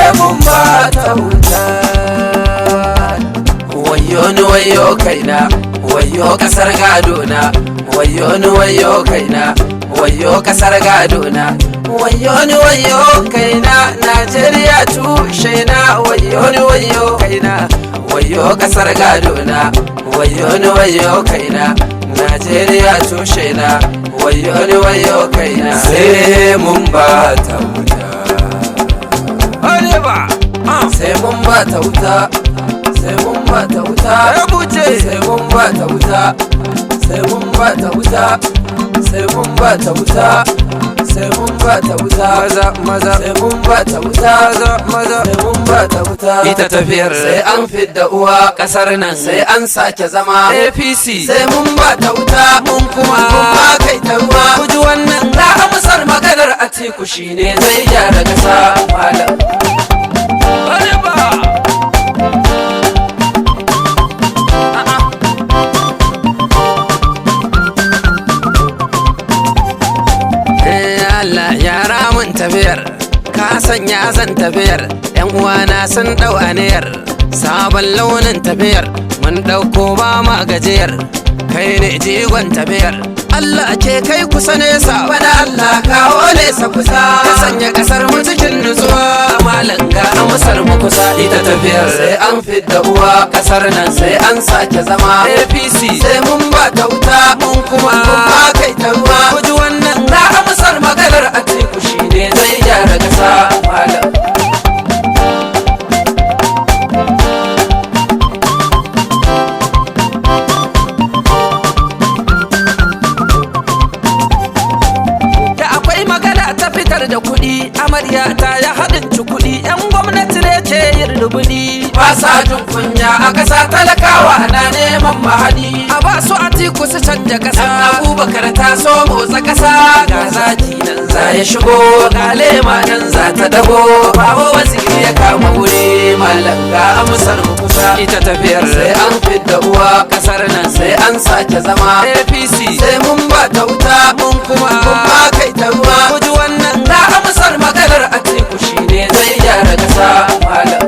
Sai mun ba ta wuta. Wayo ni wayo kaina, wayo kasar gadona. Wayo ni wayo kaina, wayo kasar gadona. Wayo ni wayo kaina, Najeriya tushe na. Wayo ni wayo kaina, wayo kasar gadona. Wayo ni wayo kaina, Najeriya tushe na. Wayo ni wayo kaina. Sai mun ba ta wuta. Arewa. Sai mun ba ta wuta. Sai mun ba ta wuta. Rubuce. Sai mun ba ta wuta. Sai mun ba ta wuta. Sai mun ba ta wuta. Sai mun ba ta wuta. Maza maza. Sai mun ba ta wuta. Maza maza. Sai mun ba ta wuta. Ita tafiyar sai an fidda uwa kasar nan, sai an sake zama. APC. Sai mun ba ta wuta. Mun kuma mun ma kai ta ruwa. Ku ji wannan. Na amsar maganar Atiku shine zai gyara kasa, malam. Arewa. Allah yara mun tafiyar, ka sanya zan tafiyar. Yan uwana sun dau aniyar sabon launin tafiyar. Mun dauko ba ma gajiyar, kai ne jigon tafiyar. Allah ke kai kusa nesa, bana Allah kawo nesa kusa. Ka sanya kasar mu cikin nutsuwa, malam ga amsar mu kusa. Ita tafiyar sai an fidda uwa kasar nan, sai an sake zama. APC. Sai mun ba ta wuta. Mun kuma mun ma kai ta ruwa. Ku ji wannan. Na amsar maganar Atiku shine zai gyara kasa, malam. Da akwai magana ta fitar da kuɗi, amarya ta ya haɗin ci kuɗi, 'yan gwamnati ne ke yin rubuɗi. Ba sa jin kunya a kasa, talakawa na neman mahadi. A ba su Atiku su canja Dan ƙasa. Abubakar ta so motsa kasa, ga zaki nan za ya shigo, ga lema nan za ta dago. Babu Waziri ya kama wuri, malam ga amsar mu kusa. Ita tafiyar sai an fidda uwa kasar nan, sai an sake zama. APC. Sai mun ba ta wuta. Mun kuma mun ma kai ta ruwa. Ku ji wannan. Na amsar maganar Atiku shine zai gyara kasa, malam.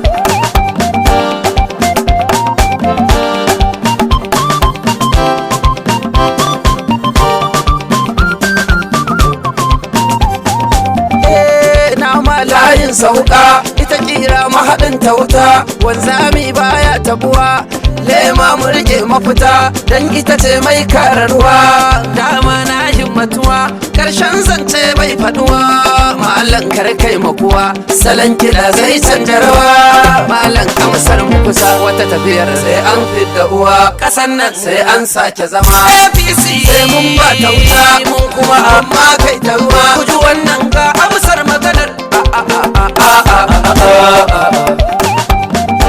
Eh, na mala. Layin sauka. Ita kira Mahaɗin ta wuta. Wanzami baya tabuwa. Lema mu rike mafita, dan ita ce mai kararwa. Dama na himmatuwa, karshen zance bai faduwa. Malam kar kai makuwa, salon kiɗa zai canja rawa. Malam amsar mu kusa. Wata tafiyar sai an fidda uwa Kasan nan sai an sake zama. APC. Sai mun ba ta wuta. Mun kuma amma kai ta ruwa. Ku ji wannan ga amsar maganar. A a a a a a a a.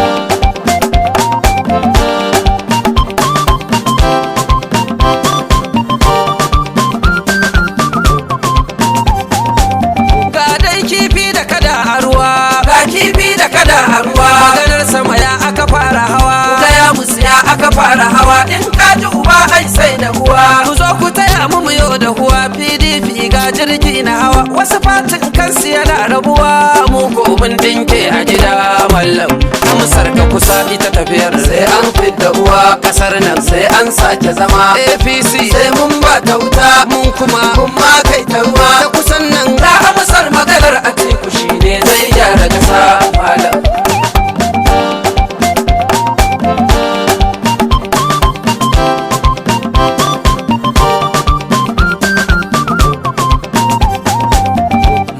Ga dai kifi da kada a ruwa. Ga kifi da kada a ruwa. Maganar sama ya aka fara hawa. Gaya musu ya aka fara hawa, in ka ji uba ai sai da uwa. Ku zo ku taya mu mu da huwa. PDP ga jirgi na hawa, wasu fatin kansu yana rabuwa. Mu ko mun dinke a gida, mallam amsar ka kusa. Ita tafiyar sai an fidda uwa kasar nan, sai an sake zama. APC. Sai mun ba ta wuta. Mun kuma mun ma kai ta ruwa. Ta kusan nan. Na amsar maganar Atiku shine zai gyara kasa, malam.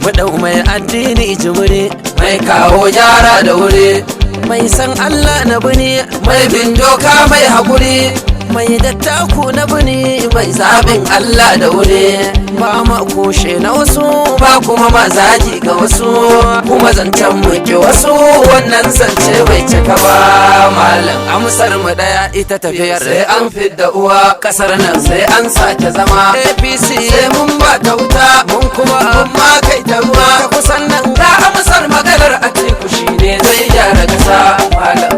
Mu dau mai addini jimre. Mai kawo gyara da wuri. Mai san Allah na bune. Mai bin doka, mai haƙuri. Mai dattaku na bune. Mai zaɓin Allah da wuri. Ba ma kushe na wasu. Ba kuma mazaji ga wasu, kuma zancen muke wasu, wannan zance bai cika ba, malam amsar mu daya. Ita tafiyar sai an fidda uwa kasar nan, sai an sake zama. APC. Sai mun ba ta wuta. Mun kuma mun ma kai ta ruwa. Ta kusan nan. Na amsar maganar Atiku shine zai gyara kasa, malam.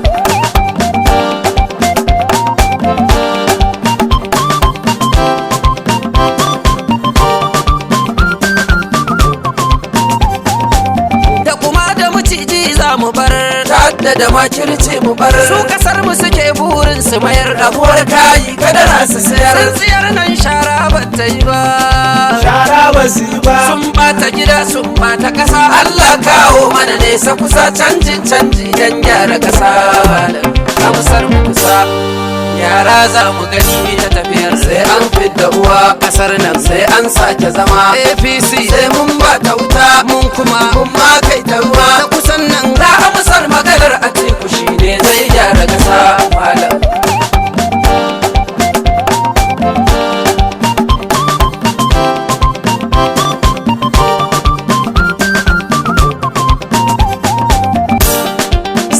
Da kuma da maciji za mu bar. Ta'adda da makirci mu bar. Su kasar mu suke burin su mayar. Rabuwar kayi kadara su sayar. Tsintsiyar nan shara ba ta yi ba. Shara ba su yi ba. Sun bata gida, sun bata kasa. Allah kawo mana nesa kusa, canjin canji dan gyara kasa. Amsar mu kusa, yara za mu gani ta tafiyar. Sai an fidda uwa kasar nan, sai an sake zama. APC. Sai mun ba ta wuta, mun kuma mun ma kai ta ruwa. Ta kusan nan. Za amsar maganar Atiku, shi ne zai gyara kasa malam.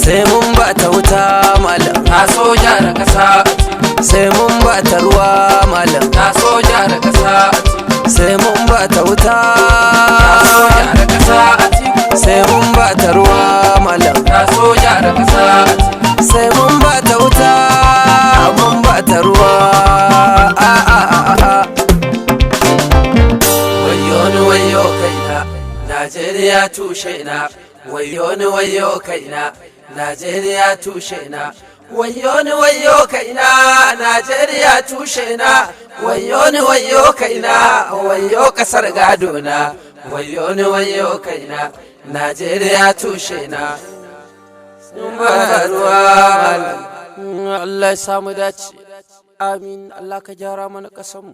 Sai mun ba ta wuta malam. Na so gyara kasa. Sai mun ba ta ruwa malam. Na so gyara kasa. Sai mun ba ta wuta. Na so gyara kasa. Sai mun ba ta ruwa malam. Na so gyara kasa. Sai mun ba ta wuta, mun ba ta ruwa, a a a a. Wayo ni wayo kaina, Najeriya tushe na. Wayo ni wayo kaina, Najeriya tushe na. Wayo ni wayo kaina, Najeriya tushe na. Wayo ni wayo kaina, wayo kasar gado na. Wayo ni wayo kaina, Najeriya tushe na. Ba ruwa malam. Allah ya samu dace, amin. Allah ka gyara mana kasanmu.